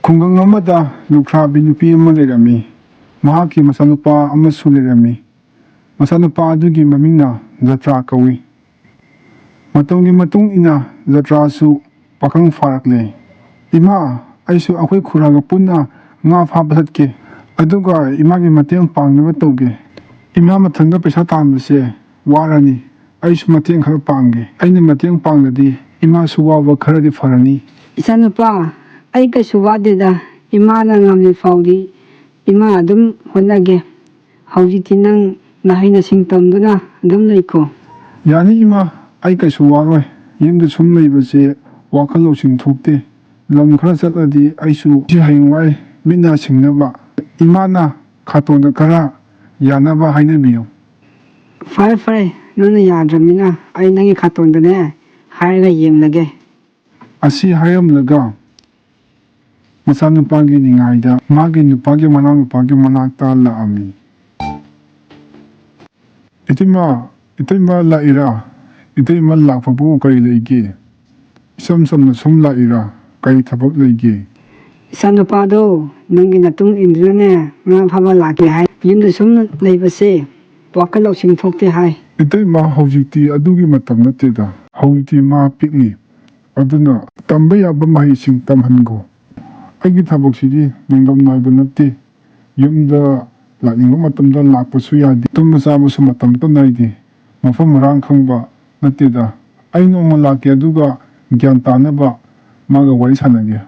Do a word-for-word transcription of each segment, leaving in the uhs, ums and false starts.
ꯈꯨꯡꯒꯪ ꯑꯃꯗ ꯂꯨꯈ꯭ꯔꯥꯕꯤ ꯅꯨꯄꯤ ꯑꯃ ꯂꯩꯔꯝꯃꯤ꯫ ꯃꯍꯥꯛꯀꯤ ꯃꯆꯥꯅꯨꯄꯥ ꯑꯃꯁꯨ ꯂꯩꯔꯝꯃꯤ꯫ ꯃꯆꯥꯅꯨꯄꯥ ꯑꯗꯨꯒꯤ ꯃꯃꯤꯡꯅ ꯖꯇ꯭ꯔꯥ ꯀꯧꯏ꯫ ꯃꯇꯝꯒꯤ ꯃꯇꯨꯡ ꯏꯟꯅ ꯖꯇ꯭ꯔꯥꯁꯨ ꯄꯥꯈꯪ ꯐꯥꯔꯛꯂꯦ꯫ "ꯏꯃꯥ, ꯑꯩꯁꯨ ꯑꯩꯈꯣꯏ ꯈꯨꯔꯥꯒ ꯄꯨꯟꯅ ꯉꯥ ꯐꯥꯕ ꯆꯠꯀꯦ, ꯑꯗꯨꯒ ꯏꯃꯥꯒꯤ ꯃꯇꯦꯡ ꯄꯥꯡꯅꯕ ꯇꯧꯒꯦ꯫ ꯏꯃꯥ ꯃꯊꯟꯇ ꯄꯩꯁꯥ ꯇꯥꯟꯕꯁꯦ ꯋꯥꯔꯅꯤ꯫ ꯑꯩꯁꯨ ꯃꯇꯦꯡ ꯈꯔ ꯄꯥꯡꯒꯦ꯫ ꯑꯩꯅ ꯃꯇꯦꯡ ꯄꯥꯡꯂꯗꯤ ꯏꯃꯥꯁꯨ ꯋꯥꯕ ꯈꯔꯗꯤ ꯐꯔꯅꯤ꯫" "ꯏꯆꯥꯅꯨꯄꯥ, ꯑꯩ ꯀꯩꯁꯨ ꯋꯥꯗꯦꯗ꯫ ꯏꯃꯥꯅ ꯉꯝꯃꯤ ꯐꯥꯎꯗꯤ ꯏꯃꯥ ꯑꯗꯨꯝ ꯍꯣꯠꯅꯒꯦ꯫ ꯍꯧꯖꯤꯛꯇꯤ ꯅꯪ ꯅꯍꯩ ꯅꯁꯤꯡ ꯇꯝꯗꯨꯅ ꯑꯗꯨꯝ ꯂꯩꯀꯣ꯫" "ꯌꯥꯅꯤ ꯏꯃꯥ, ꯑꯩ ꯀꯩꯁꯨ ꯋꯥꯔꯣꯏ꯫ ꯌꯨꯝꯗ ꯁꯨꯝ ꯂꯩꯕꯁꯦ ꯋꯥꯈꯜ ꯂꯧꯁꯤꯡ ꯊꯣꯛꯇꯦ꯫ ꯂꯝ ꯈꯔ ꯆꯠꯂꯗꯤ ꯑꯩꯁꯨ ꯁꯤ ꯍꯌꯦꯡꯋꯥꯏ ꯃꯤꯠ ꯅꯥ ꯁꯤꯡꯅꯕ ꯏꯃꯥꯅ ꯈꯥꯇꯣꯟꯗ ꯈꯔ ꯌꯥꯅꯕ ꯍꯥꯏꯅꯕꯤꯌꯨ꯫" "ꯐꯔꯦ ꯐꯔꯦ, ꯅꯪꯅ ꯌꯥꯗ꯭ꯔꯕꯅꯤꯅ ꯑꯩ ꯅꯪꯒꯤ ꯈꯥꯇꯣꯟꯗꯅꯦ ꯍꯥꯏꯔꯒ ꯌꯦꯡꯂꯒꯦ꯫" ꯑꯁꯤ ꯍꯥꯏꯔꯝꯂꯒ ꯃꯆꯥꯅꯨꯄꯥꯒꯤ ꯅꯤꯡꯉꯥꯏꯗ ꯃꯥꯒꯤ ꯅꯨꯄꯥꯒꯤ ꯃꯅꯥꯎꯅꯨꯄꯥꯒꯤ ꯃꯅꯥꯛꯇ ꯂꯥꯛꯑꯝꯃꯤ꯫ "ꯏꯇꯩꯃ, ꯏꯇꯩꯃ ꯂꯥꯛꯏꯔꯥ? ꯏꯇꯩꯃ ꯂꯥꯛꯄꯕꯨ ꯀꯔꯤ ꯂꯩꯒꯦ? ꯏꯆꯝ ꯆꯝꯅ ꯁꯨꯝ ꯂꯥꯛꯏꯔꯥ? ꯀꯔꯤ ꯊꯕꯛ ꯂꯩꯒꯦ?" "ꯏꯆꯥꯅꯨꯄꯥꯗꯣ ꯅꯪꯒꯤ ꯃꯇꯨꯡ ꯏꯟꯗꯨꯅꯅꯦ ꯉꯥ ꯐꯥꯕ ꯂꯥꯛꯀꯦ ꯍꯥꯏ꯫ ꯌꯨꯝꯗ ꯁꯨꯝ ꯂꯩꯕꯁꯦ ꯋꯥꯈꯜ ꯂꯧꯁꯤꯡ ꯊꯣꯛꯇꯦ ꯍꯥꯏ꯫" "ꯏꯇꯩꯃ, ꯍꯧꯖꯤꯛꯇꯤ ꯑꯗꯨꯒꯤ ꯃꯇꯝ ꯅꯠꯇꯦꯗ꯫ ꯍꯧꯖꯤꯛꯇꯤ ꯃꯥ ꯄꯤꯛꯂꯤ꯫ ꯑꯗꯨꯅ ꯇꯝꯕ ꯌꯥꯕ ꯃꯍꯩꯁꯤꯡ ꯇꯝꯍꯟꯈꯣ꯫ ꯑꯩꯒꯤ ꯊꯕꯛꯁꯤꯗꯤ ꯅꯤꯡꯗꯝ ꯅꯥꯏꯕ ꯅꯠꯇꯦ꯫ ꯌꯨꯝꯗ ꯂꯥꯛꯅꯤꯡꯕ ꯃꯇꯝꯗ ꯂꯥꯛꯄꯁꯨ ꯌꯥꯗꯦ꯫ ꯇꯨꯝꯕ ꯆꯥꯕꯁꯨ ꯃꯇꯝ ꯑꯃꯠꯇ ꯅꯥꯏꯗꯦ꯫ ꯃꯐꯝ ꯃꯔꯥꯡ ꯈꯪꯕ ꯅꯠꯇꯦꯗ꯫ ꯑꯩ ꯅꯣꯡꯃ ꯂꯥꯛꯀꯦ, ꯑꯗꯨꯒ ꯒ꯭ꯌꯥꯟ ꯇꯥꯅꯕ ꯃꯥꯒ ꯋꯥꯔꯤ ꯁꯥꯟꯅꯒꯦ꯫"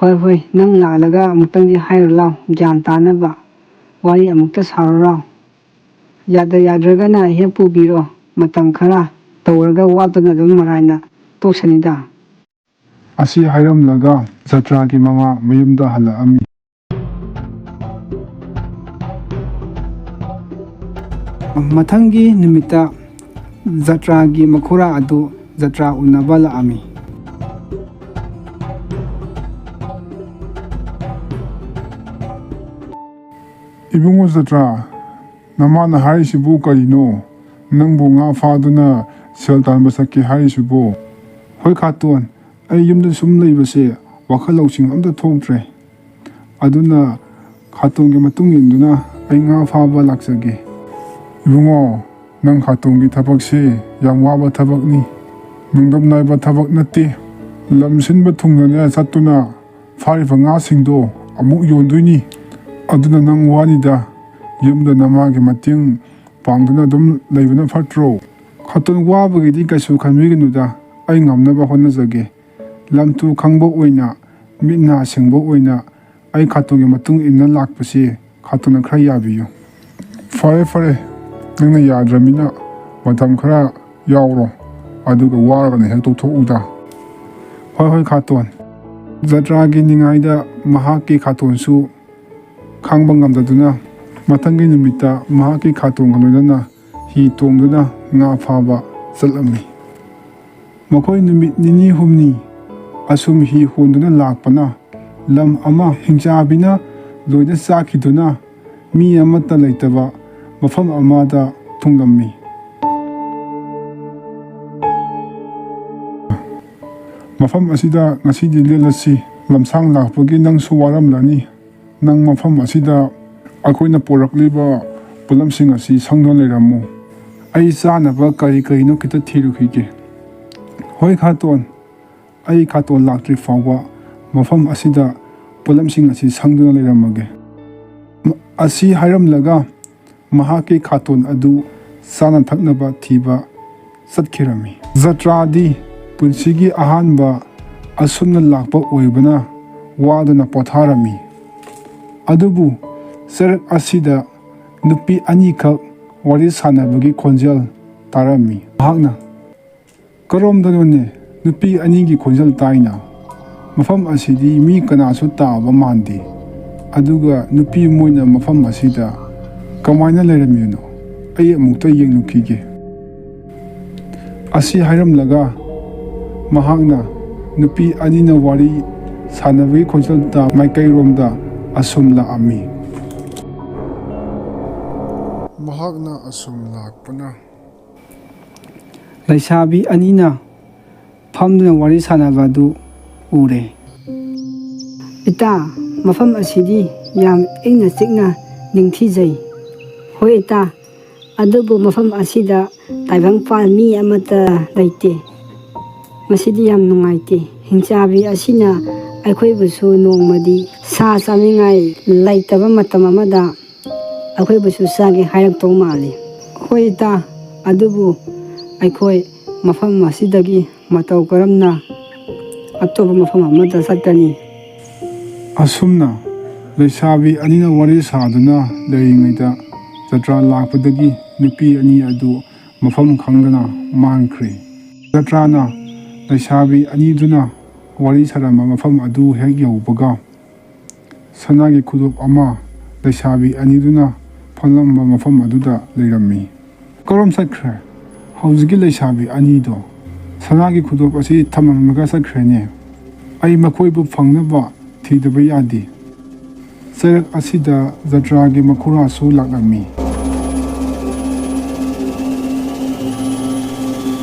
"ꯍꯣꯏ, ꯍꯣꯏ, ꯅꯪ ꯂꯥꯛꯂꯒ ꯑꯃꯨꯛꯇꯪꯗꯤ ꯍꯥꯏꯔꯨ ꯂꯥꯎ, ꯒ꯭ꯌꯥꯟ ꯇꯥꯅꯕ ꯋꯥꯔꯤ ꯑꯃꯨꯛꯇ ꯁꯥꯔꯨ ꯂꯥꯎ꯫ ꯌꯥꯗ ꯌꯥꯗ꯭ꯔꯒꯅ ꯍꯦꯛ ꯄꯨꯕꯤꯔꯣ꯫ ꯃꯇꯝ ꯈꯔ ꯇꯧꯔꯒ ꯋꯥꯠꯇꯅ ꯑꯗꯨꯝ ꯃꯔꯥꯏꯅ ꯇꯣꯛꯁꯅꯤꯗ꯫" ꯑꯁꯤ ꯍꯥꯏꯔꯝꯂꯒ ꯖꯇ꯭ꯔꯥꯒꯤ ꯃꯃꯥ ꯃꯌꯨꯝꯗ ꯍꯜꯂꯛꯑꯝꯃꯤ꯫ ꯃꯊꯪꯒꯤ ꯅꯨꯃꯤꯠꯇ ꯖꯇ꯭ꯔꯥꯒꯤ ꯃꯈꯨꯔꯥ ꯑꯗꯨ ꯖꯇ꯭ꯔꯥ ꯎꯅꯕ ꯂꯥꯛꯑꯝꯃꯤ꯫ "ꯏꯕꯨꯡꯉꯣ ꯖꯇ꯭ꯔꯥ, ꯅꯃꯥꯅ ꯍꯥꯏꯔꯤꯁꯤꯕꯨ ꯀꯔꯤꯅꯣ? ꯅꯪꯕꯨ ꯉꯥ ꯐꯥꯗꯨꯅ ꯁꯦꯜ ꯇꯥꯟꯕ ꯆꯠꯀꯦ ꯍꯥꯏꯔꯤꯁꯤꯕꯨ?" "ꯍꯣꯏ ꯈꯥꯇꯣꯟ, ꯑꯩ ꯌꯨꯝꯗ ꯁꯨꯝ ꯂꯩꯕꯁꯦ ꯋꯥꯈꯜ ꯂꯧꯁꯤꯡ ꯑꯝꯇ ꯊꯣꯛꯇ꯭ꯔꯦ꯫ ꯑꯗꯨꯅ ꯈꯥꯇꯣꯟꯒꯤ ꯃꯇꯨꯡ ꯏꯟꯗꯨꯅ ꯑꯩ ꯉꯥ ꯐꯥꯕ ꯂꯥꯛꯆꯒꯦ꯫ ꯏꯕꯨꯡꯉꯣ, ꯅꯪ ꯈꯥꯇꯣꯟꯒꯤ ꯊꯕꯛꯁꯤ ꯌꯥꯝ ꯋꯥꯕ ꯊꯕꯛꯅꯤ, ꯅꯨꯡꯗꯝ ꯅꯥꯏꯕ ꯊꯕꯛ ꯅꯠꯇꯦ꯫ ꯂꯝ ꯁꯤꯟꯕ ꯊꯨꯡꯅꯅꯦ ꯆꯠꯇꯨꯅ ꯐꯥꯔꯤꯕ ꯉꯥꯁꯤꯡꯗꯣ ꯑꯃꯨꯛ ꯌꯣꯟꯗꯣꯏꯅꯤ꯫ ꯑꯗꯨꯅ ꯅꯪ ꯋꯥꯅꯤꯗ, ꯌꯨꯝꯗ ꯅꯃꯥꯒꯤ ꯃꯇꯦꯡ ꯄꯥꯡꯗꯨꯅ ꯑꯗꯨꯝ ꯂꯩꯕꯅ ꯐꯠꯇ꯭ꯔꯣ? ꯈꯥꯇꯣꯟ, ꯋꯥꯕꯒꯤꯗꯤ ꯀꯩꯁꯨ ꯈꯟꯕꯤꯒꯅꯨꯗ, ꯑꯩ ꯉꯝꯅꯕ ꯍꯣꯠꯅꯖꯒꯦ꯫ ꯂꯝꯇꯨ ꯈꯪꯕ ꯑꯣꯏꯅ, ꯃꯤꯠ ꯅꯥ ꯁꯤꯡꯕ ꯑꯣꯏꯅ ꯑꯩ ꯈꯥꯇꯣꯟꯒꯤ ꯃꯇꯨꯡ ꯏꯟꯅ ꯂꯥꯛꯄꯁꯤ ꯈꯥꯇꯣꯟꯅ ꯈꯔ ꯌꯥꯕꯤꯌꯨ꯫ ꯐꯔꯦ ꯐꯔꯦ, ꯅꯪꯅ ꯌꯥꯗ꯭ꯔꯃꯤꯅ ꯃꯇꯝ ꯈꯔ ꯌꯥꯎꯔꯣ, ꯑꯗꯨꯒ ꯋꯥꯔꯒꯅ ꯍꯦꯛ ꯇꯣꯛꯊꯣꯛꯎꯗ꯫ ꯍꯣꯏ ꯍꯣꯏ ꯈꯥꯇꯣꯟ꯫ ꯖꯇ꯭ꯔꯥꯒꯤ ꯅꯤꯡꯉꯥꯏꯗ ꯃꯍꯥꯛꯀꯤ ꯈꯥꯇꯣꯟꯁꯨ ꯈꯥꯡꯕ ꯉꯝꯗꯗꯨꯅ ꯃꯊꯪꯒꯤ ꯅꯨꯃꯤꯠꯇ ꯃꯍꯥꯛꯀꯤ ꯈꯥꯇꯣꯟꯒ ꯂꯣꯏꯅꯅ ꯍꯤ ꯇꯣꯡꯗꯨꯅ ꯉꯥ ꯐꯥꯕ ꯆꯠꯂꯝꯃꯤ꯫ ꯃꯈꯣꯏ ꯅꯨꯃꯤꯠ ꯅꯤꯅꯤ ꯍꯨꯝꯅꯤ ꯑꯁꯨꯝ ꯍꯤ ꯍꯣꯟꯗꯨꯅ ꯂꯥꯛꯄꯅ ꯂꯝ ꯑꯃ ꯍꯤꯡꯆꯥꯕꯤꯅ ꯂꯣꯏꯅ ꯆꯥꯈꯤꯗꯨꯅ ꯃꯤ ꯑꯃꯠꯇ ꯂꯩꯇꯕ ꯃꯐꯝ ꯑꯃꯗ ꯊꯨꯡꯂꯝꯃꯤ꯫ ꯃꯐꯝ ꯑꯁꯤꯗ ꯉꯁꯤꯗꯤ ꯂꯦꯜꯂꯁꯤ꯫ ꯂꯝꯁꯥꯡ ꯂꯥꯛꯄꯒꯤ ꯅꯪꯁꯨ ꯋꯥꯔꯝꯂꯅꯤ꯫ ꯅꯪ ꯃꯐꯝ ꯑꯁꯤꯗ ꯑꯩꯈꯣꯏꯅ ꯄꯨꯔꯛꯂꯤꯕ ꯄꯣꯠꯂꯝꯁꯤꯡ ꯑꯁꯤ ꯁꯪꯗꯨꯅ ꯂꯩꯔꯝꯃꯨ꯫ ꯑꯩ ꯆꯥꯅꯕ ꯀꯔꯤ ꯀꯔꯤꯅꯣ ꯈꯤꯇ ꯊꯤꯔꯨꯈꯤꯒꯦ꯫ ꯍꯣꯏ ꯈꯥꯇꯣꯟ, ꯑꯩ ꯈꯥꯇꯣꯟ ꯂꯥꯛꯇ꯭ꯔꯤ ꯐꯥꯎꯕ ꯃꯐꯝ ꯑꯁꯤꯗ ꯄꯣꯠꯂꯝꯁꯤꯡ ꯑꯁꯤ ꯁꯪꯗꯨꯅ ꯂꯩꯔꯝꯃꯒꯦ꯫ ꯑꯁꯤ ꯍꯥꯏꯔꯝꯂꯒ ꯃꯍꯥꯛꯀꯤ ꯈꯥꯇꯣꯟ ꯑꯗꯨ ꯆꯥꯅ ꯊꯛꯅꯕ ꯊꯤꯕ ꯆꯠꯈꯤꯔꯝꯃꯤ꯫ ꯖꯇ꯭ꯔꯥꯗꯤ ꯄꯨꯟꯁꯤꯒꯤ ꯑꯍꯥꯟꯕ ꯑꯁꯨꯝꯅ ꯂꯥꯛꯄ ꯑꯣꯏꯕꯅ ꯋꯥꯗꯨꯅ ꯄꯣꯊꯥꯔꯝꯃꯤ꯫ ꯑꯗꯨꯕꯨ ꯆꯔꯛ ꯑꯁꯤꯗ ꯅꯨꯄꯤ ꯑꯅꯤꯈꯛ ꯋꯥꯔꯤ ꯁꯥꯟꯅꯕꯒꯤ ꯈꯣꯟꯖꯦꯜ ꯇꯥꯔꯝꯃꯤ꯫ ꯃꯍꯥꯛꯅ, "ꯀꯔꯣꯝꯗꯅꯣꯅꯦ ꯅꯨꯄꯤ ꯑꯅꯤꯒꯤ ꯈꯣꯟꯖꯦꯜ ꯇꯥꯏꯅ? ꯃꯐꯝ ꯑꯁꯤꯗꯤ ꯃꯤ ꯀꯅꯥꯁꯨ ꯇꯥꯕ ꯃꯥꯟꯗꯦ꯫ ꯑꯗꯨꯒ ꯅꯨꯄꯤ ꯃꯣꯏꯅ ꯃꯐꯝ ꯑꯁꯤꯗ ꯀꯃꯥꯏꯅ ꯂꯩꯔꯝꯃꯤꯕꯅꯣ? ꯑꯩ ꯑꯃꯨꯛꯇ ꯌꯦꯡꯂꯨꯈꯤꯒꯦ꯫" ꯑꯁꯤ ꯍꯥꯏꯔꯝꯂꯒ ꯃꯍꯥꯛꯅ ꯅꯨꯄꯤ ꯑꯅꯤꯅ ꯋꯥꯔꯤ ꯁꯥꯟꯅꯕꯒꯤ ꯈꯣꯟꯖꯦꯜ ꯇꯥ ꯃꯥꯏꯀꯩꯔꯣꯝꯗ ꯑꯁꯨꯝ ꯂꯥꯛꯑꯝꯃꯤ꯫ ꯃꯍꯥꯛꯅ ꯑꯁꯨꯝ ꯂꯥꯛꯄꯅ ꯂꯩꯁꯥꯕꯤ ꯑꯅꯤꯅ ꯐꯝꯗꯨꯅ ꯋꯥꯔꯤ ꯁꯥꯟꯅꯕ ꯑꯗꯨ ꯎꯔꯦ꯫ "ꯏꯇꯥ, ꯃꯐꯝ ꯑꯁꯤꯗꯤ ꯌꯥꯝ ꯏꯪꯅ ꯆꯤꯛꯅ ꯅꯤꯡꯊꯤꯖꯩ꯫ ꯍꯣꯏ ꯏꯇꯥ, ꯑꯗꯨꯕꯨ ꯃꯐꯝ ꯑꯁꯤꯗ ꯇꯥꯏꯕꯪꯄꯥꯟ ꯃꯤ ꯑꯃꯠꯇ ꯂꯩꯇꯦ꯫ ꯃꯁꯤꯗꯤ ꯌꯥꯝ ꯅꯨꯡꯉꯥꯏꯇꯦ꯫ ꯍꯤꯡꯆꯥꯕꯤ ꯑꯁꯤꯅ ꯑꯩꯈꯣꯏꯕꯨꯁꯨ ꯅꯣꯡꯃꯗꯤ ꯁꯥ ꯆꯥꯅꯤꯡꯉꯥꯏ ꯂꯩꯇꯕ ꯃꯇꯝ ꯑꯃꯗ ꯑꯩꯈꯣꯏꯕꯨꯁꯨ ꯆꯥꯒꯦ ꯍꯥꯏꯔꯛꯇꯧ ꯃꯥꯜꯂꯤ꯫ ꯍꯣꯏ ꯏꯇꯥ, ꯑꯗꯨꯕꯨ ꯑꯩꯈꯣꯏ ꯃꯐꯝ ꯑꯁꯤꯗꯒꯤ ꯃꯇꯧ ꯀꯔꯝꯅ ꯑꯇꯣꯞꯄ ꯃꯐꯝ ꯑꯃꯗ ꯆꯠꯀꯅꯤ? ꯑꯁꯨꯝꯅ ꯂꯩꯁꯥꯕꯤ ꯑꯅꯤꯅ ꯋꯥꯔꯤ ꯁꯥꯗꯨꯅ ꯂꯩꯔꯤꯉꯩꯗ ꯖꯇ꯭ꯔꯥ ꯂꯥꯛꯄꯗꯒꯤ ꯅꯨꯄꯤ ꯑꯅꯤ ꯑꯗꯨ ꯃꯐꯝ ꯈꯪꯗꯅ ꯃꯥꯡꯈ꯭ꯔꯦ꯫ ꯖꯇ꯭ꯔꯥꯅ ꯂꯩꯁꯥꯕꯤ ꯑꯅꯤꯗꯨꯅ ꯋꯥꯔꯤ ꯁꯥꯔꯝꯕ ꯃꯐꯝ ꯑꯗꯨ ꯍꯦꯛ ꯌꯧꯕꯒ, ꯁꯅꯥꯒꯤ ꯈꯨꯗꯣꯞ ꯑꯃ ꯂꯩꯁꯥꯕꯤ ꯑꯅꯤꯗꯨꯅ ꯐꯝꯂꯝꯕ ꯃꯐꯝ ꯑꯗꯨꯗ ꯂꯩꯔꯝꯃꯤ꯫ ꯀꯔꯣꯝ ꯆꯠꯈ꯭ꯔꯦ? ꯍꯧꯖꯤꯛꯀꯤ ꯂꯩꯁꯥꯕꯤ ꯑꯅꯤꯗꯣ ꯁꯅꯥꯒꯤ ꯈꯨꯗꯣꯞ ꯑꯁꯤ ꯊꯝꯂꯝꯂꯒ ꯆꯠꯈ꯭ꯔꯦꯅꯦ꯫ ꯑꯩ ꯃꯈꯣꯏꯕꯨ ꯐꯪꯅꯕ ꯊꯤꯗꯕ ꯌꯥꯗꯦ꯫ ꯆꯩꯔꯛ ꯑꯁꯤꯗ ꯖꯇ꯭ꯔꯥꯒꯤ ꯃꯈꯨꯔꯥꯁꯨ ꯂꯥꯛꯂꯝꯃꯤ꯫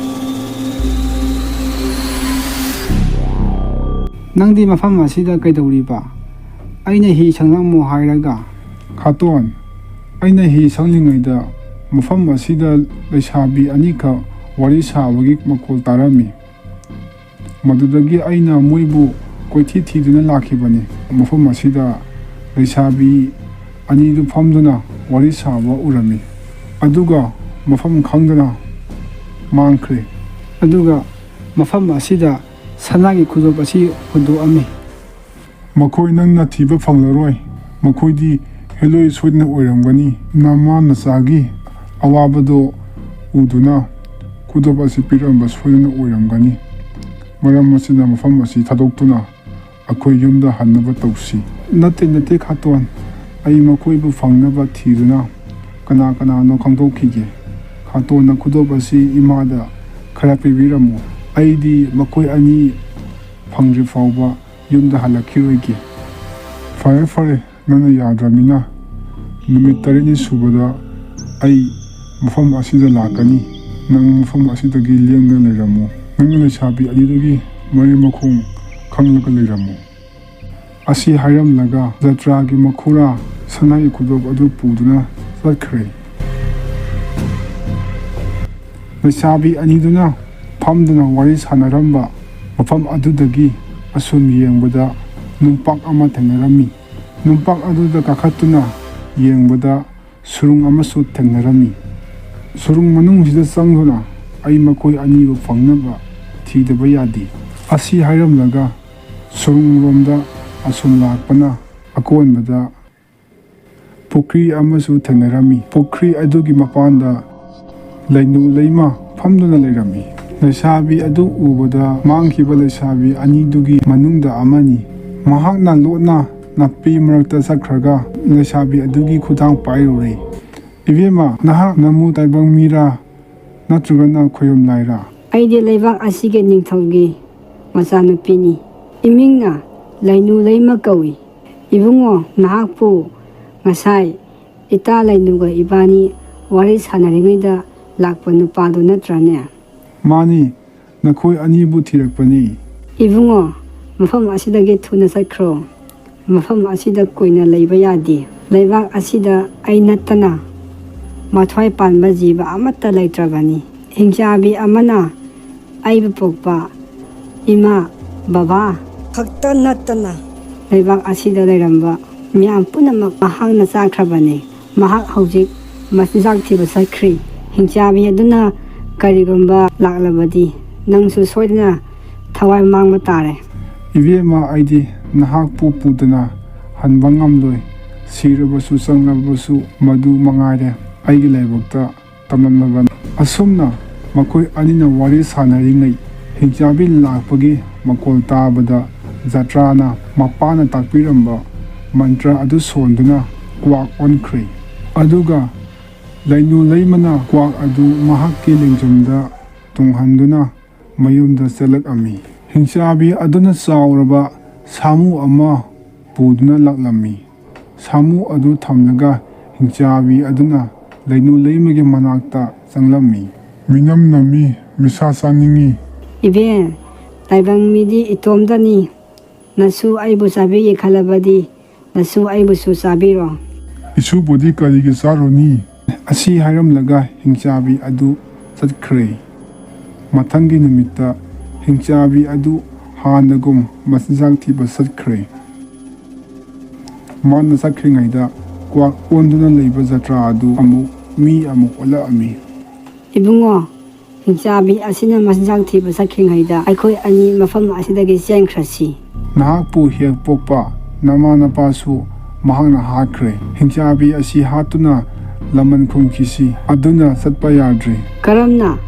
ꯅꯪꯗꯤ ꯃꯐꯝ ꯑꯁꯤꯗ ꯀꯩꯗꯧꯔꯤꯕ? ꯑꯩꯅ ꯍꯤ ꯁꯪꯂꯝꯃꯣ ꯍꯥꯏꯔꯒ꯫ ꯈꯥꯇꯣꯟ, ꯑꯩꯅ ꯍꯤ ꯁꯪꯂꯤꯉꯩꯗ ꯃꯐꯝ ꯑꯁꯤꯗ ꯂꯩꯁꯥꯕꯤ ꯑꯅꯤꯈꯛ ꯋꯥꯔꯤ ꯁꯥꯕꯒꯤ ꯃꯈꯣꯜ ꯇꯥꯔꯝꯃꯤ꯫ ꯃꯗꯨꯗꯒꯤ ꯑꯩꯅ ꯃꯣꯏꯕꯨ ꯀꯣꯏꯊꯤ ꯊꯤꯗꯨꯅ ꯂꯥꯛꯈꯤꯕꯅꯤ꯫ ꯃꯐꯝ ꯑꯁꯤꯗ ꯂꯩꯁꯥꯕꯤ ꯑꯅꯤꯗꯨ ꯐꯝꯗꯨꯅ ꯋꯥꯔꯤ ꯁꯥꯕ ꯎꯔꯝꯃꯤ꯫ ꯑꯗꯨꯒ ꯃꯐꯝ ꯈꯪꯗꯅ ꯃꯥꯡꯈ꯭ꯔꯦ꯫ ꯑꯗꯨꯒ ꯃꯐꯝ ꯑꯁꯤꯗ ꯁꯅꯥꯒꯤ ꯈꯨꯗꯣꯞ ꯑꯁꯤ ꯍꯨꯟꯗꯣꯛꯑꯝꯃꯤ꯫ ꯃꯈꯣꯏ ꯅꯪꯅ ꯊꯤꯕ ꯐꯪꯂꯔꯣꯏ꯫ ꯃꯈꯣꯏꯗꯤ ꯍꯦꯂꯣꯏ ꯁꯣꯏꯗꯅ ꯑꯣꯏꯔꯝꯒꯅꯤ꯫ ꯅꯃꯥ ꯅꯆꯥꯒꯤ ꯑꯋꯥꯕꯗꯣ ꯎꯗꯨꯅ ꯈꯨꯗꯣꯞ ꯑꯁꯤ ꯄꯤꯔꯝꯕ ꯁꯣꯏꯗꯅ ꯑꯣꯏꯔꯝꯒꯅꯤ꯫ ꯃꯔꯝ ꯑꯁꯤꯅ ꯃꯐꯝ ꯑꯁꯤ ꯊꯥꯗꯣꯛꯇꯨꯅ ꯑꯩꯈꯣꯏ ꯌꯨꯝꯗ ꯍꯟꯅꯕ ꯇꯧꯁꯤ꯫ ꯅꯠꯇꯦ, ꯅꯠꯇꯦ, ꯈꯥꯇꯣꯟ꯫ ꯑꯩ ꯃꯈꯣꯏꯕꯨ ꯐꯪꯅꯕ ꯊꯤꯗꯨꯅ ꯀꯅꯥ ꯀꯅꯥꯅꯣ ꯈꯪꯗꯣꯛꯈꯤꯒꯦ꯫ ꯈꯥꯇꯣꯟꯅ ꯈꯨꯗꯣꯞ ꯑꯁꯤ ꯏꯃꯥꯗ ꯈꯔ ꯄꯤꯕꯤꯔꯝꯃꯨ꯫ ꯑꯩꯗꯤ ꯃꯈꯣꯏ ꯑꯅꯤ ꯐꯪꯗ꯭ꯔꯤ ꯐꯥꯎꯕ ꯌꯨꯝꯗ ꯍꯜꯂꯛꯈꯤꯔꯣꯏꯒꯦ꯫ ꯐꯔꯦ, ꯐꯔꯦ, ꯅꯪꯅ ꯌꯥꯗ꯭ꯔꯕꯅꯤꯅ ꯅꯨꯃꯤꯠ ꯇꯔꯦꯠꯅꯤ ꯁꯨꯕꯗ ꯑꯩ ꯃꯐꯝ ꯑꯁꯤꯗ ꯂꯥꯛꯀꯅꯤ꯫ ꯅꯪ ꯃꯐꯝ ꯑꯁꯤꯗꯒꯤ ꯂꯦꯡꯗꯅ ꯂꯩꯔꯝꯃꯨ꯫ ꯅꯪꯅ ꯂꯩꯁꯥꯕꯤ ꯑꯅꯤꯗꯨꯒꯤ ꯃꯔꯤ ꯃꯈꯣꯡ ꯈꯪꯂꯒ ꯂꯩꯔꯝꯃꯨ꯫ ꯑꯁꯤ ꯍꯥꯏꯔꯝꯂꯒ ꯖꯇ꯭ꯔꯥꯒꯤ ꯃꯈꯨꯔꯥ ꯁꯅꯥꯒꯤ ꯈꯨꯗꯣꯞ ꯑꯗꯨ ꯄꯨꯗꯨꯅ ꯆꯠꯈ꯭ꯔꯦ꯫ ꯂꯩꯁꯥꯕꯤ ꯑꯅꯤꯗꯨꯅ ꯐꯝꯗꯨꯅ ꯋꯥꯔꯤ ꯁꯥꯟꯅꯔꯝꯕ ꯃꯐꯝ ꯑꯗꯨꯗꯒꯤ ꯑꯁꯨꯝ ꯌꯦꯡꯕꯗ ꯅꯨꯡꯄꯥꯛ ꯑꯃ ꯊꯦꯡꯅꯔꯝꯃꯤ꯫ ꯅꯨꯡꯄꯥꯛ ꯑꯗꯨꯗ ꯀꯥꯈꯠꯇꯨꯅ ꯌꯦꯡꯕꯗ ꯁꯨꯔꯨꯡ ꯑꯃꯁꯨ ꯊꯦꯡꯅꯔꯝꯃꯤ꯫ ꯁꯨꯔꯨꯡ ꯃꯅꯨꯡꯁꯤꯗ ꯆꯪꯗꯨꯅ ꯑꯩ ꯃꯈꯣꯏ ꯑꯅꯤꯕꯨ ꯐꯪꯅꯕ ꯊꯤꯗꯕ ꯌꯥꯗꯦ꯫ ꯑꯁꯤ ꯍꯥꯏꯔꯝꯂꯒ ꯁꯨꯔꯨꯡꯂꯣꯝꯗ ꯑꯁꯨꯝ ꯂꯥꯛꯄꯅ ꯑꯀꯣꯟꯕꯗ ꯄꯨꯈ꯭ꯔꯤ ꯑꯃꯁꯨ ꯊꯦꯡꯅꯔꯝꯃꯤ꯫ ꯄꯨꯈ꯭ꯔꯤ ꯑꯗꯨꯒꯤ ꯃꯄꯥꯟꯗ ꯂꯩꯅꯨ ꯂꯩꯃ ꯐꯝꯗꯨꯅ ꯂꯩꯔꯝꯃꯤ꯫ ꯂꯩꯁꯥꯕꯤ ꯑꯗꯨ ꯎꯕꯗ ꯃꯥꯡꯈꯤꯕ ꯂꯩꯁꯥꯕꯤ ꯑꯅꯤꯗꯨꯒꯤ ꯃꯅꯨꯡꯗ ꯑꯃꯅꯤ꯫ ꯃꯍꯥꯛꯅ ꯂꯣꯠꯅ ꯅꯥꯄꯤ ꯃꯔꯛꯇ ꯆꯠꯈ꯭ꯔꯒ ꯂꯩꯁꯥꯕꯤ ꯑꯗꯨꯒꯤ ꯈꯨꯗꯥꯡ ꯄꯥꯏꯔꯨꯔꯦ꯫ "ꯏꯕꯦꯝꯃ, ꯅꯍꯥꯛ ꯅꯃꯨ ꯇꯥꯏꯕꯪ ꯃꯤꯔꯥ ꯅꯠꯇ꯭ꯔꯒꯅ ꯈꯣꯏꯔꯨꯝ ꯂꯥꯏꯔꯥ?" "ꯑꯩꯗꯤ ꯂꯩꯕꯥꯛ ꯑꯁꯤꯒꯤ ꯅꯤꯡꯊꯧꯒꯤ ꯃꯆꯥꯅꯨꯄꯤꯅꯤ꯫ ꯏꯃꯤꯡꯅ ꯂꯩꯅꯨ ꯂꯩꯃ ꯀꯧꯏ꯫ ꯏꯕꯨꯡꯉꯣ, ꯅꯍꯥꯛꯄꯨ ꯉꯁꯥꯏ ꯏꯇꯥ ꯂꯩꯅꯨꯒ ꯏꯕꯥꯅꯤ ꯋꯥꯔꯤ ꯁꯥꯟꯅꯔꯤꯉꯩꯗ ꯂꯥꯛꯄ ꯅꯨꯄꯥꯗꯨ ꯅꯠꯇ꯭ꯔꯅꯦ?" "ꯃꯥꯅꯤ, ꯅꯈꯣꯏ ꯑꯅꯤꯕꯨ ꯊꯤꯔꯛꯄꯅꯤ꯫" "ꯏꯕꯨꯡꯉꯣ, ꯃꯐꯝ ꯑꯁꯤꯗꯒꯤ ꯊꯨꯅ ꯆꯠꯈ꯭ꯔꯣ꯫ ꯃꯐꯝ ꯑꯁꯤꯗ ꯀꯨꯏꯅ ꯂꯩꯕ ꯌꯥꯗꯦ꯫ ꯂꯩꯕꯥꯛ ꯑꯁꯤꯗ ꯑꯩ ꯅꯠꯇꯅ ꯃꯊ꯭ꯋꯥꯏ ꯄꯥꯟꯕ ꯖꯤꯕ ꯑꯃꯠꯇ ꯂꯩꯇ꯭ꯔꯕꯅꯤ꯫ ꯍꯤꯡꯆꯥꯕꯤ ꯑꯃꯅ ꯑꯩꯕꯨ ꯄꯣꯛꯄ ꯏꯃꯥ, ꯕꯕꯥ ꯈꯛꯇ ꯅꯠꯇꯅ ꯂꯩꯕꯥꯛ ꯑꯁꯤꯗ ꯂꯩꯔꯝꯕ ꯃꯤꯌꯥꯝ ꯄꯨꯝꯅꯃꯛ ꯃꯍꯥꯛꯅ ꯆꯥꯈ꯭ꯔꯕꯅꯤ꯫ ꯃꯍꯥꯛ ꯍꯧꯖꯤꯛ ꯃꯆꯤꯟꯖꯥꯛ ꯊꯤꯕ ꯆꯠꯈ꯭ꯔꯤ꯫ ꯍꯤꯡꯆꯥꯕꯤ ꯑꯗꯨꯅ ꯀꯔꯤꯒꯨꯝꯕ ꯂꯥꯛꯂꯕꯗꯤ ꯅꯪꯁꯨ ꯁꯣꯏꯗꯅ ꯊꯋꯥꯏ ꯃꯥꯡꯕ ꯇꯥꯔꯦ꯫" "ꯏꯕꯦꯝꯃ, ꯑꯩꯗꯤ ꯅꯍꯥꯛꯄꯨ ꯄꯨꯗꯅ ꯍꯟꯕ ꯉꯝꯂꯣꯏ꯫ ꯁꯤꯔꯕꯁꯨ ꯆꯪꯂꯕꯁꯨ ꯃꯗꯨ ꯃꯉꯥꯏꯔꯦ ꯑꯩꯒꯤ ꯂꯥꯏꯕꯛꯇ ꯇꯝꯂꯝꯂꯕꯅꯤ꯫" ꯑꯁꯨꯝꯅ ꯃꯈꯣꯏ ꯑꯅꯤꯅ ꯋꯥꯔꯤ ꯁꯥꯟꯅꯔꯤꯉꯩ ꯍꯤꯡꯆꯥꯕꯤ ꯂꯥꯛꯄꯒꯤ ꯃꯈꯣꯜ ꯇꯥꯕꯗ ꯖꯇ꯭ꯔꯥꯅ ꯃꯄꯥꯅ ꯇꯥꯛꯄꯤꯔꯝꯕ ꯃꯟꯇ꯭ꯔ ꯑꯗꯨ ꯁꯣꯟꯗꯨꯅ ꯀ꯭ꯋꯥꯛ ꯑꯣꯟꯈ꯭ꯔꯦ꯫ ꯑꯗꯨꯒ ꯂꯩꯅꯨ ꯂꯩꯃꯅ ꯀ꯭ꯋꯥꯛ ꯑꯗꯨ ꯃꯍꯥꯛꯀꯤ ꯂꯦꯡꯖꯨꯝꯗ ꯇꯣꯡꯍꯟꯗꯨꯅ ꯃꯌꯨꯝꯗ ꯆꯠꯂꯛꯂꯝꯃꯤ꯫ ꯍꯤꯡꯆꯥꯕꯤ ꯑꯗꯨꯅ ꯆꯥꯎꯔꯕ ꯁꯥꯃꯨ ꯑꯃ ꯄꯨꯗꯨꯅ ꯂꯥꯛꯂꯝꯃꯤ꯫ ꯁꯥꯃꯨ ꯑꯗꯨ ꯊꯝꯂꯒ ꯍꯤꯡꯆꯥꯕꯤ ꯑꯗꯨꯅ ꯂꯩꯅꯨ ꯂꯩꯃꯒꯤ ꯃꯅꯥꯛꯇ ꯆꯪꯂꯝꯃꯤ꯫ "ꯃꯤꯅꯝ ꯅꯝꯃꯤ, ꯃꯤꯁꯥ ꯆꯥꯅꯤꯡꯉꯤ꯫" "ꯏꯕꯦꯟ, ꯇꯥꯏꯕꯪ ꯃꯤꯗꯤ ꯏꯇꯣꯝꯇꯅꯤ꯫ ꯅꯁꯨ ꯑꯩꯕꯨ ꯆꯥꯕꯤꯒꯦ ꯈꯜꯂꯕꯗꯤ, ꯅꯁꯨ ꯑꯩꯕꯨꯁꯨ ꯆꯥꯕꯤꯔꯣ꯫ ꯏꯁꯨꯕꯨꯗꯤ ꯀꯔꯤꯒꯤ ꯆꯥꯔꯨꯅꯤ? ꯑꯁꯤ ꯍꯥꯏꯔꯝꯂꯒ ꯍꯤꯡꯆꯥꯕꯤ ꯑꯗꯨ ꯆꯠꯈ꯭ꯔꯦ꯫ ꯃꯊꯪꯒꯤ ꯅꯨꯃꯤꯠꯇ ꯍꯤꯡꯆꯥꯕꯤ ꯑꯗꯨ ꯍꯥꯟꯅꯒꯨꯝ ꯃꯆꯤꯟꯖꯥꯛ ꯊꯤꯕ ꯆꯠꯈ꯭ꯔꯦ꯫ ꯃꯥꯅ ꯆꯠꯈ꯭ꯔꯤꯉꯩꯗ ꯀ꯭ꯋꯥꯛ ꯑꯣꯟꯗꯨꯅ ꯂꯩꯕ ꯖꯇ꯭ꯔꯥ ꯑꯗꯨ ꯑꯃꯨꯛ ꯃꯤ ꯑꯃꯨꯛ ꯑꯣꯜꯂꯛꯑꯝꯃꯤ꯫ ꯏꯕꯨꯡꯉꯣ, ꯍꯤꯡꯆꯥꯕꯤ ꯑꯁꯤꯅ ꯃꯆꯤꯟꯖꯥꯛ ꯊꯤꯕ ꯆꯠꯈ꯭ꯔꯤꯉꯩꯗ ꯑꯩꯈꯣꯏ ꯑꯅꯤ ꯃꯐꯝ ꯑꯁꯤꯗꯒꯤ ꯆꯦꯟꯈ꯭ꯔꯁꯤ꯫ ꯅꯍꯥꯛꯄꯨ ꯍꯦꯛ ꯄꯣꯛꯄ ꯅꯃꯥ ꯅꯄꯥꯁꯨ ꯃꯍꯥꯛꯅ ꯍꯥꯠꯈ꯭ꯔꯦ꯫ ꯍꯤꯡꯆꯥꯕꯤ ꯑꯁꯤ ꯍꯥꯠꯇꯨꯅ ꯂꯃꯟ ꯈꯨꯝꯈꯤꯁꯤ, ꯑꯗꯨꯅ ꯆꯠꯄ ꯌꯥꯗ꯭ꯔꯦ꯫ ꯀꯔꯝꯅ?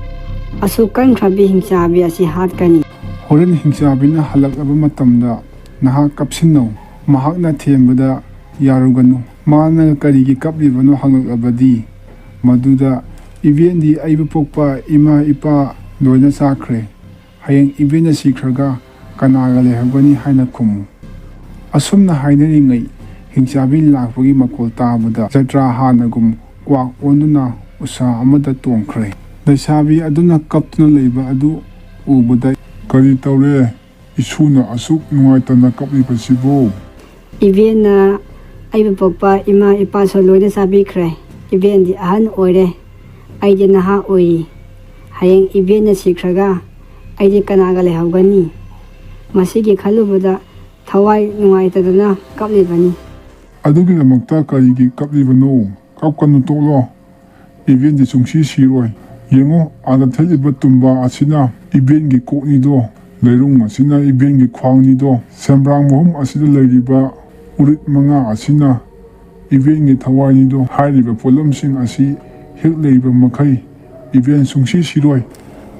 ꯑꯁꯨꯛ ꯀꯟꯈ꯭ꯔꯕꯤ ꯍꯤꯡꯆꯥꯕꯤ ꯑꯁꯤ ꯍꯥꯠꯀꯅꯤ? ꯍꯣꯔꯦꯟ ꯍꯤꯡꯆꯥꯕꯤꯅ ꯍꯜꯂꯛꯂꯕ ꯃꯇꯝꯗ ꯅꯍꯥꯛ ꯀꯞꯁꯤꯟꯅꯧ꯫ ꯃꯍꯥꯛꯅ ꯊꯦꯝꯕꯗ ꯌꯥꯔꯨꯒꯅꯨ꯫ ꯃꯥꯅ ꯀꯔꯤꯒꯤ ꯀꯞꯂꯤꯕꯅꯣ ꯍꯪꯂꯛꯂꯕꯗꯤ, ꯃꯗꯨꯗ ꯏꯕꯦꯟꯗꯤ ꯑꯩꯕꯨ ꯄꯣꯛꯄ ꯏꯃꯥ ꯏꯄꯥ ꯂꯣꯏꯅ ꯆꯥꯈ꯭ꯔꯦ꯫ ꯍꯌꯦꯡ ꯏꯕꯦꯟꯅ ꯁꯤꯈ꯭ꯔꯒ ꯀꯅꯥꯒ ꯂꯩꯍꯧꯒꯅꯤ ꯍꯥꯏꯅ ꯈꯨꯝꯃꯨ꯫ ꯑꯁꯨꯝꯅ ꯍꯥꯏꯅꯔꯤꯉꯩ ꯍꯤꯡꯆꯥꯕꯤ ꯂꯥꯛꯄꯒꯤ ꯃꯈꯣꯜ ꯇꯥꯕꯗ ꯖꯇ꯭ꯔꯥ ꯍꯥꯟꯅꯒꯨꯝ ꯀ꯭ꯋꯥꯛ ꯑꯣꯟꯗꯨꯅ ꯎꯁꯥ ꯑꯃꯗ ꯇꯣꯡꯈ꯭ꯔꯦ꯫ ꯂꯩꯁꯥꯕꯤ ꯑꯗꯨꯅ ꯀꯞꯇꯨꯅ ꯂꯩꯕ ꯑꯗꯨ ꯎꯕꯗ, "ꯀꯔꯤ ꯇꯧꯔꯦ? ꯏꯁꯨꯅ ꯑꯁꯨꯛ ꯅꯨꯡꯉꯥꯏꯇꯅ ꯀꯞꯂꯤꯕꯁꯤꯕꯨ?" ꯏꯕꯦꯟꯅ ꯑꯩꯕꯨ ꯄꯣꯛꯄ ꯏꯃꯥ ꯏꯄꯥꯁꯨ ꯂꯣꯏꯅ ꯆꯥꯕꯤꯈ꯭ꯔꯦ꯫ ꯏꯕꯦꯟꯗꯤ ꯑꯍꯟ ꯑꯣꯏꯔꯦ, ꯑꯩꯗꯤ ꯅꯍꯥ ꯑꯣꯏꯔꯤ꯫ ꯍꯌꯦꯡ ꯏꯕꯦꯟꯅ ꯁꯤꯈ꯭ꯔꯒ ꯑꯩꯗꯤ ꯀꯅꯥꯒ ꯂꯩꯍꯧꯒꯅꯤ? ꯃꯁꯤꯒꯤ ꯈꯜꯂꯨꯕꯗ ꯊꯋꯥꯏ ꯅꯨꯡꯉꯥꯏꯇꯗꯅ ꯀꯞꯂꯤꯕꯅꯤ꯫ ꯑꯗꯨꯒꯤꯗꯃꯛꯇ ꯀꯔꯤꯒꯤ ꯀꯞꯂꯤꯕꯅꯣ? ꯀꯞꯀꯅꯨ, ꯇꯣꯛꯂꯣ꯫ ꯏꯕꯦꯟꯗꯤ ꯁꯨꯡꯁꯤ ꯁꯤꯔꯣꯏ꯫ ꯌꯦꯡꯉꯣ, ꯑꯥꯗ ꯊꯦꯠꯂꯤꯕ ꯇꯨꯝꯕꯥ ꯑꯁꯤꯅ ꯏꯕꯦꯟꯒꯤ ꯀꯣꯛꯅꯤꯗꯣ, ꯂꯩꯔꯨꯡ ꯑꯁꯤꯅ ꯏꯕꯦꯟꯒꯤ ꯈ꯭ꯋꯥꯡꯅꯤꯗꯣ, ꯁꯦꯝꯕ꯭ꯔꯥꯡ ꯃꯍꯨꯝ ꯑꯁꯤꯗ ꯂꯩꯔꯤꯕ ꯎꯔꯤꯠ ꯃꯉꯥ ꯑꯁꯤꯅ ꯏꯕꯦꯟꯒꯤ ꯊꯋꯥꯏꯅꯤꯗꯣ꯫ ꯍꯥꯏꯔꯤꯕ ꯄꯣꯠꯂꯝꯁꯤꯡ ꯑꯁꯤ ꯍꯦꯛ ꯂꯩꯕ ꯃꯈꯩ ꯏꯕꯦꯟ ꯁꯨꯡꯁꯤ ꯁꯤꯔꯣꯏ꯫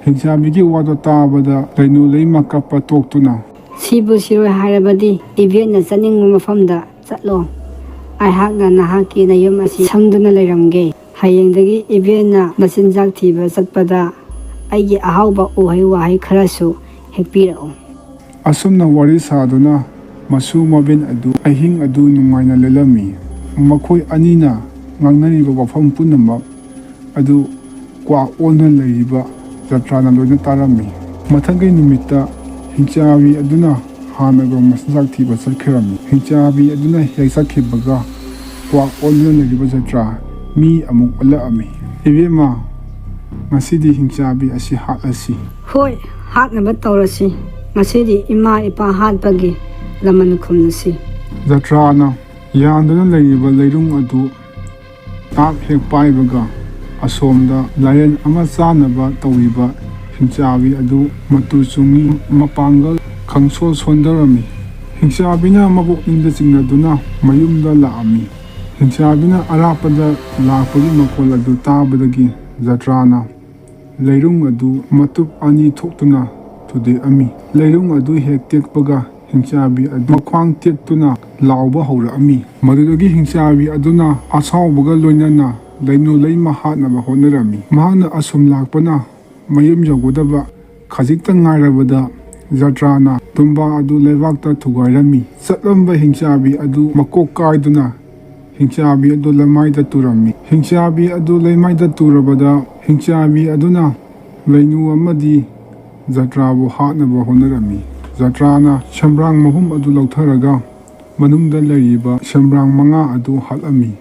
ꯍꯤꯡꯆꯥꯕꯤꯒꯤ ꯋꯥꯗꯣ ꯇꯥꯕꯗ ꯂꯩꯅꯨ ꯂꯩꯃ ꯀꯞꯄ ꯇꯣꯛꯇꯨꯅ, "ꯁꯤꯕꯨ ꯁꯤꯔꯣꯏ ꯍꯥꯏꯔꯕꯗꯤ ꯏꯕꯦꯟꯅ ꯆꯠꯅꯤꯡꯕ ꯃꯐꯝꯗ ꯆꯠꯂꯣ꯫ ꯑꯩꯍꯥꯛꯅ ꯅꯍꯥꯛꯀꯤ ꯅꯌꯨꯝ ꯑꯁꯤ ꯁꯪꯗꯨꯅ ꯂꯩꯔꯝꯒꯦ꯫ ꯍꯌꯦꯡꯗꯒꯤ ꯏꯕꯦꯟꯅ ꯃꯆꯤꯟꯖꯥꯛ ꯊꯤꯕ ꯆꯠꯄꯗ ꯑꯩꯒꯤ ꯑꯍꯥꯎꯕ ꯎꯍꯩ ꯋꯥꯍꯩ ꯈꯔꯁꯨ ꯍꯦꯛꯄꯤꯔꯛꯎ"꯫ ꯑꯁꯨꯝꯅ ꯋꯥꯔꯤ ꯁꯥꯗꯨꯅ ꯃꯁꯨ ꯃꯕꯦꯟ ꯑꯗꯨ ꯑꯍꯤꯡ ꯑꯗꯨ ꯅꯨꯡꯉꯥꯏꯅ ꯂꯦꯜꯂꯝꯃꯤ꯫ ꯃꯈꯣꯏ ꯑꯅꯤꯅ ꯉꯥꯡꯅꯔꯤꯕ ꯋꯥꯐꯝ ꯄꯨꯝꯅꯃꯛ ꯑꯗꯨ ꯀ꯭ꯋꯥꯛ ꯑꯣꯟꯗꯨꯅ ꯂꯩꯔꯤꯕ ꯖꯇ꯭ꯔꯥꯅ ꯂꯣꯏꯅ ꯇꯥꯔꯝꯃꯤ꯫ ꯃꯊꯪꯒꯤ ꯅꯨꯃꯤꯠꯇ ꯍꯤꯡꯆꯥꯕꯤ ꯑꯗꯨꯅ ꯍꯥꯟꯅꯒ ꯃꯆꯤꯟꯖꯥꯛ ꯊꯤꯕ ꯆꯠꯈꯤꯔꯝꯃꯤ꯫ ꯍꯤꯡꯆꯥꯕꯤ ꯑꯗꯨꯅ ꯍꯦꯛ ꯆꯠꯈꯤꯕꯒ ꯀ꯭ꯋꯥꯛ ꯑꯣꯟꯗꯨꯅ ꯂꯩꯔꯤꯕ ꯖꯇ꯭ꯔꯥ ꯃꯤ ꯑꯃꯨꯛ ꯑꯣꯜꯂꯛꯑꯝꯃꯤ꯫ "ꯏꯕꯦꯝꯃ, ꯉꯁꯤꯗꯤ ꯍꯤꯡꯆꯥꯕꯤ ꯑꯁꯤ ꯍꯥꯠꯂꯁꯤ꯫" "ꯍꯣꯏ, ꯍꯥꯠꯅꯕ ꯇꯧꯔꯁꯤ꯫ ꯉꯁꯤꯗꯤ ꯏꯃꯥ ꯏꯄꯥ ꯍꯥꯠꯄꯒꯤ ꯂꯃꯟ ꯈꯨꯝꯂꯁꯤ꯫" ꯖꯇ꯭ꯔꯥꯅ ꯌꯥꯟꯗꯨꯅ ꯂꯩꯔꯤꯕ ꯂꯩꯔꯨꯡ ꯑꯗꯨ ꯇꯥꯞ ꯍꯦꯛ ꯄꯥꯏꯕꯒ, ꯑꯁꯣꯝꯗ ꯂꯥꯏꯔꯦꯟ ꯑꯃ ꯆꯥꯅꯕ ꯇꯧꯔꯤꯕ ꯍꯤꯡꯆꯥꯕꯤ ꯑꯗꯨ ꯃꯇꯨ ꯆꯨꯡꯉꯤ, ꯃꯄꯥꯡꯒꯜ ꯈꯪꯁꯣꯟ ꯁꯣꯟꯊꯔꯝꯃꯤ꯫ ꯍꯤꯡꯆꯥꯕꯤꯅ ꯃꯕꯣꯛꯅꯤꯡꯗ ꯆꯤꯡꯅꯗꯨꯅ ꯃꯌꯨꯝꯗ ꯂꯥꯛꯑꯝꯃꯤ꯫ ꯍꯤꯡꯆꯥꯕꯤꯅ ꯑꯔꯥꯞꯄꯗ ꯂꯥꯛꯄꯒꯤ ꯃꯈꯣꯜ ꯑꯗꯨ ꯇꯥꯕꯗꯒꯤ ꯖꯇ꯭ꯔꯥꯅ ꯂꯩꯔꯨꯡ ꯑꯗꯨ ꯃꯇꯨꯞ ꯑꯅꯤ ꯊꯣꯛꯇꯨꯅ ꯊꯨꯗꯦꯛꯑꯝꯃꯤ꯫ ꯂꯩꯔꯨꯡ ꯑꯗꯨ ꯍꯦꯛ ꯇꯦꯛꯄꯒ, ꯍꯤꯡꯆꯥꯕꯤ ꯑꯗꯨ ꯃꯈ꯭ꯋꯥꯡ ꯇꯦꯛꯇꯨꯅ ꯂꯥꯎꯕ ꯍꯧꯔꯛꯑꯝꯃꯤ꯫ ꯃꯗꯨꯗꯒꯤ ꯍꯤꯡꯆꯥꯕꯤ ꯑꯗꯨꯅ ꯑꯁꯥꯎꯕꯒ ꯂꯣꯏꯅꯅ ꯂꯩꯅꯨ ꯂꯩꯃ ꯍꯥꯠꯅꯕ ꯍꯣꯠꯅꯔꯝꯃꯤ꯫ ꯃꯍꯥꯛꯅ ꯑꯁꯨꯝ ꯂꯥꯛꯄꯅ ꯃꯌꯨꯝ ꯌꯧꯒꯗꯕ ꯈꯖꯤꯛꯇ ꯉꯥꯏꯔꯕꯗ, ꯖꯇ꯭ꯔꯥꯅ ꯇꯨꯝꯕꯥ ꯑꯗꯨ ꯂꯩꯕꯥꯛꯇ ꯊꯨꯒꯥꯏꯔꯝꯃꯤ꯫ ꯆꯠꯂꯝꯕ ꯍꯤꯡꯆꯥꯕꯤ ꯑꯗꯨ ꯃꯀꯣꯛ ꯀꯥꯏꯗꯨꯅ ꯍꯤꯡꯆꯥꯕꯤ ꯑꯗꯨ ꯂꯩꯃꯥꯏꯗ ꯇꯨꯔꯝꯃꯤ꯫ ꯍꯤꯡꯆꯥꯕꯤ ꯑꯗꯨ ꯂꯩꯃꯥꯏꯗ ꯇꯨꯔꯕꯗ, ꯍꯤꯡꯆꯥꯕꯤ ꯑꯗꯨꯅ ꯂꯩꯅꯨ ꯑꯃꯗꯤ ꯖꯇ꯭ꯔꯥꯕꯨ ꯍꯥꯠꯅꯕ ꯍꯣꯠꯅꯔꯝꯃꯤ꯫ ꯖꯇ꯭ꯔꯥꯅ ꯁꯦꯝꯕ꯭ꯔꯥꯡ ꯃꯍꯨꯝ ꯑꯗꯨ ꯂꯧꯊꯔꯒ ꯃꯅꯨꯡꯗ ꯂꯩꯔꯤꯕ ꯁꯦꯝꯕ꯭ꯔꯥꯡ ꯃꯉꯥ ꯑꯗꯨ ꯍꯥꯠꯂꯝꯃꯤ꯫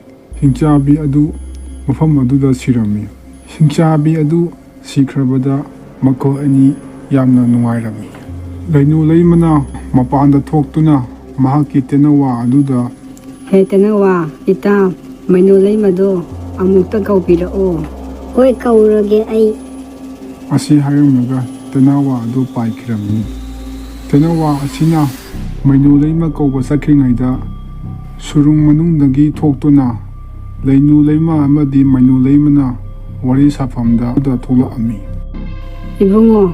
ꯍꯤꯡꯆꯥꯕꯤ ꯑꯗꯨ ꯃꯐꯝ ꯑꯗꯨꯗ ꯁꯤꯔꯝꯃꯤ꯫ ꯍꯤꯡꯆꯥꯕꯤ ꯑꯗꯨ ꯁꯤꯈ꯭ꯔꯕꯗ ꯃꯈꯣꯏ ꯑꯅꯤ ꯌꯥꯝꯅ ꯅꯨꯡꯉꯥꯏꯔꯝꯃꯤ꯫ ꯂꯩꯅꯨ ꯂꯩꯃꯅ ꯃꯄꯥꯟꯗ ꯊꯣꯛꯇꯨꯅ ꯃꯍꯥꯛꯀꯤ ꯇꯦꯅꯋꯥ ꯑꯗꯨꯗ, "ꯍꯦ ꯇꯦꯅꯋꯥ, ꯏꯇꯥ ꯃꯩꯅꯨ ꯂꯩꯃꯗꯣ ꯑꯃꯨꯛꯇ ꯀꯧꯕꯤꯔꯛꯑꯣ꯫" "ꯍꯣꯏ, ꯀꯧꯔꯒꯦ ꯑꯩ꯫" ꯑꯁꯤ ꯍꯥꯏꯔꯝꯂꯒ ꯇꯦꯅꯋꯥ ꯑꯗꯨ ꯄꯥꯏꯈꯤꯔꯝꯃꯤ꯫ ꯇꯦꯅꯋꯥ ꯑꯁꯤꯅ ꯃꯩꯅꯨ ꯂꯩꯃ ꯀꯧꯕ ꯆꯠꯈ꯭ꯔꯤꯉꯩꯗ, ꯁꯨꯔꯨꯡ ꯃꯅꯨꯡꯗꯒꯤ ꯊꯣꯛꯇꯨꯅ ꯂꯩꯅꯨ ꯂꯩꯃ ꯑꯃꯗꯤ ꯃꯩꯅꯨ ꯂꯩꯃꯅ ꯋꯥꯔꯤ ꯁꯥꯐꯝꯗ ꯊꯣꯛꯂꯛꯑꯝꯃꯤ꯫ "ꯏꯕꯨꯡꯉꯣ,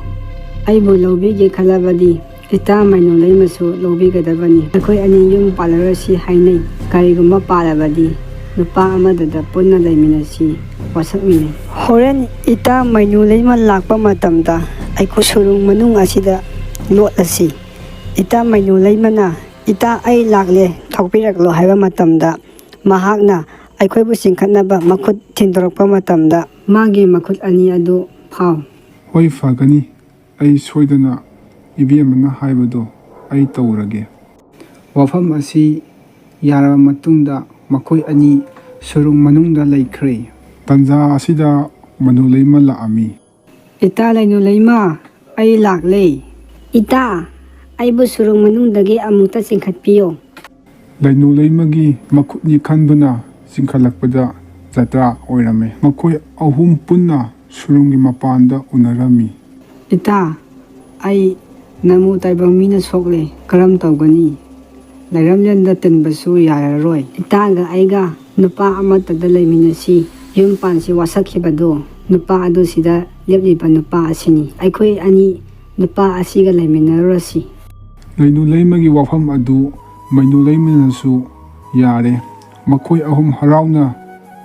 ꯑꯩꯕꯨ ꯂꯧꯕꯤꯒꯦ ꯈꯜꯂꯕꯗꯤ ꯏꯇꯥ ꯃꯩꯅꯨ ꯂꯩꯃꯁꯨ ꯂꯧꯕꯤꯒꯗꯕꯅꯤ꯫ ꯑꯩꯈꯣꯏ ꯑꯅꯤ ꯌꯨꯝ ꯄꯥꯜꯂꯔꯣꯏꯁꯤ ꯍꯥꯏꯅꯩ꯫ ꯀꯔꯤꯒꯨꯝꯕ ꯄꯥꯜꯂꯕꯗꯤ ꯅꯨꯄꯥ ꯑꯃꯗꯨꯗ ꯄꯨꯟꯅ ꯂꯩꯃꯤꯟꯅꯁꯤ, ꯋꯥꯁꯛꯃꯤꯟꯅꯩ꯫ ꯍꯣꯔꯦꯟ ꯏꯇꯥ ꯃꯩꯅꯨ ꯂꯩꯃ ꯂꯥꯛꯄ ꯃꯇꯝꯗ ꯑꯩꯈꯣꯏ ꯁꯨꯔꯨꯡ ꯃꯅꯨꯡ ꯑꯁꯤꯗ ꯂꯣꯠꯂꯁꯤ꯫ ꯏꯇꯥ ꯃꯩꯅꯨ ꯂꯩꯃꯅ 'ꯏꯇꯥ, ꯑꯩ ꯂꯥꯛꯂꯦ, ꯊꯣꯛꯄꯤꯔꯛꯂꯣ' ꯍꯥꯏꯕ ꯃꯇꯝꯗ ꯃꯍꯥꯛꯅ ꯑꯩꯈꯣꯏꯕꯨ ꯆꯤꯡꯈꯠꯅꯕ ꯃꯈꯨꯠ ꯊꯤꯟꯗꯣꯔꯛꯄ ꯃꯇꯝꯗ ꯃꯥꯒꯤ ꯃꯈꯨꯠ ꯑꯅꯤ ꯑꯗꯨ ꯐꯥꯎ꯫" "ꯍꯣꯏ, ꯐꯒꯅꯤ꯫ ꯑꯩ ꯁꯣꯏꯗꯅ ꯏꯕꯦꯝꯃꯅ ꯍꯥꯏꯕꯗꯣ ꯑꯩ ꯇꯧꯔꯒꯦ꯫ ꯋꯥꯐꯝ ꯑꯁꯤ ꯌꯥꯔꯕ ꯃꯇꯨꯡꯗ ꯃꯈꯣꯏ ꯑꯅꯤ ꯁꯨꯔꯨꯡ ꯃꯅꯨꯡꯗ ꯂꯩꯈ꯭ꯔꯦ꯫ ꯇꯟꯖꯥ ꯑꯁꯤꯗ ꯃꯩꯅꯨ ꯂꯩꯃ ꯂꯥꯛꯑꯝꯃꯤ꯫ "ꯏꯇꯥ ꯂꯩꯅꯨ ꯂꯩꯃ, ꯑꯩ ꯂꯥꯛꯂꯦ꯫ ꯏꯇꯥ, ꯑꯩꯕꯨ ꯁꯨꯔꯨꯡ ꯃꯅꯨꯡꯗꯒꯤ ꯑꯃꯨꯛꯇ ꯆꯤꯡꯈꯠꯄꯤꯌꯣ꯫" ꯂꯩꯅꯨ ꯂꯩꯃꯒꯤ ꯃꯈꯨꯠꯅꯤ ꯈꯟꯗꯨꯅ ꯆꯤꯡꯈꯠꯂꯛꯄꯗ ꯖꯇ꯭ꯔꯥ ꯑꯣꯏꯔꯝꯃꯦ꯫ ꯃꯈꯣꯏ ꯑꯍꯨꯝ ꯄꯨꯟꯅ ꯁꯨꯔꯨꯡꯒꯤ ꯃꯄꯥꯟꯗ ꯎꯅꯔꯝꯃꯤ꯫ "ꯏꯇꯥ, ꯑꯩ ꯅꯃꯨ ꯇꯥꯏꯕꯪ ꯃꯤꯅ ꯁꯣꯛꯂꯦ, ꯀꯔꯝ ꯇꯧꯒꯅꯤ? ꯂꯩꯔꯝꯂꯦꯟꯗ ꯇꯤꯟꯕꯁꯨ ꯌꯥꯔꯔꯣꯏ꯫ ꯏꯇꯥꯒ ꯑꯩꯒ ꯅꯨꯄꯥ ꯑꯃꯠꯇꯗ ꯂꯩꯃꯤꯟꯅꯁꯤ꯫ ꯌꯨꯝ ꯄꯥꯟꯁꯤ ꯋꯥꯁꯛꯈꯤꯕꯗꯣ, ꯅꯨꯄꯥ ꯑꯗꯨ ꯁꯤꯗ ꯂꯦꯞꯂꯤꯕ ꯅꯨꯄꯥ ꯑꯁꯤꯅꯤ꯫ ꯑꯩꯈꯣꯏ ꯑꯅꯤ ꯅꯨꯄꯥ ꯑꯁꯤꯒ ꯂꯩꯃꯤꯟꯅꯔꯨꯔꯁꯤ꯫" ꯂꯩꯅꯨ ꯂꯩꯃꯒꯤ ꯋꯥꯐꯝ ꯑꯗꯨ ꯃꯩꯅꯨ ꯂꯩꯃꯅꯁꯨ ꯌꯥꯔꯦ꯫ ꯃꯈꯣꯏ ꯑꯍꯨꯝ ꯍꯔꯥꯎꯅ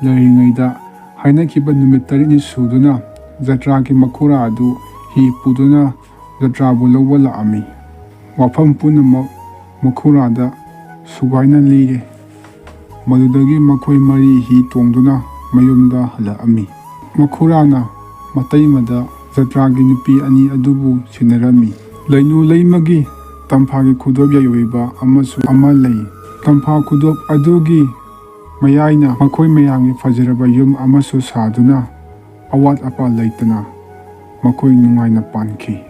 ꯂꯩꯔꯤꯉꯩꯗ, ꯍꯥꯏꯅꯈꯤꯕ ꯅꯨꯃꯤꯠ ꯇꯔꯦꯠꯅꯤ ꯁꯨꯗꯨꯅ ꯖꯇ꯭ꯔꯥꯒꯤ ꯃꯈꯨꯔꯥ ꯑꯗꯨ ꯍꯤ ꯄꯨꯗꯨꯅ ꯖꯇ꯭ꯔꯥꯕꯨ ꯂꯧꯕ ꯂꯥꯛꯑꯝꯃꯤ꯫ ꯋꯥꯐꯝ ꯄꯨꯝꯅꯃꯛ ꯃꯈꯨꯔꯥꯗ ꯁꯨꯒꯥꯏꯅ ꯂꯤꯔꯦ꯫ ꯃꯗꯨꯗꯒꯤ ꯃꯈꯣꯏ ꯃꯔꯤ ꯍꯤ ꯇꯣꯡꯗꯨꯅ ꯃꯌꯨꯝꯗ ꯍꯜꯂꯛꯑꯝꯃꯤ꯫ ꯃꯈꯨꯔꯥꯅ ꯃꯇꯩꯃꯗ ꯖꯇ꯭ꯔꯥꯒꯤ ꯅꯨꯄꯤ ꯑꯅꯤ ꯑꯗꯨꯕꯨ ꯁꯤꯟꯅꯔꯝꯃꯤ꯫ ꯂꯩꯅꯨ ꯂꯩꯃꯒꯤ ꯇꯝꯐꯥꯒꯤ ꯈꯨꯗꯣꯞ ꯌꯥꯏꯑꯣꯏꯕ ꯑꯃꯁꯨ ꯑꯃ ꯂꯩ꯫ ꯇꯝꯐꯥ ꯈꯨꯗꯣꯞ ꯑꯗꯨꯒꯤ ꯃꯌꯥꯏꯅ ꯃꯈꯣꯏ ꯃꯌꯥꯝꯒꯤ ꯐꯖꯔꯕ ꯌꯨꯝ ꯑꯃꯁꯨ ꯁꯥꯗꯨꯅ ꯑꯋꯥꯠ ꯑꯄꯥ ꯂꯩꯇꯅ ꯃꯈꯣꯏ ꯅꯨꯡꯉꯥꯏꯅ ꯄꯥꯟꯈꯤ꯫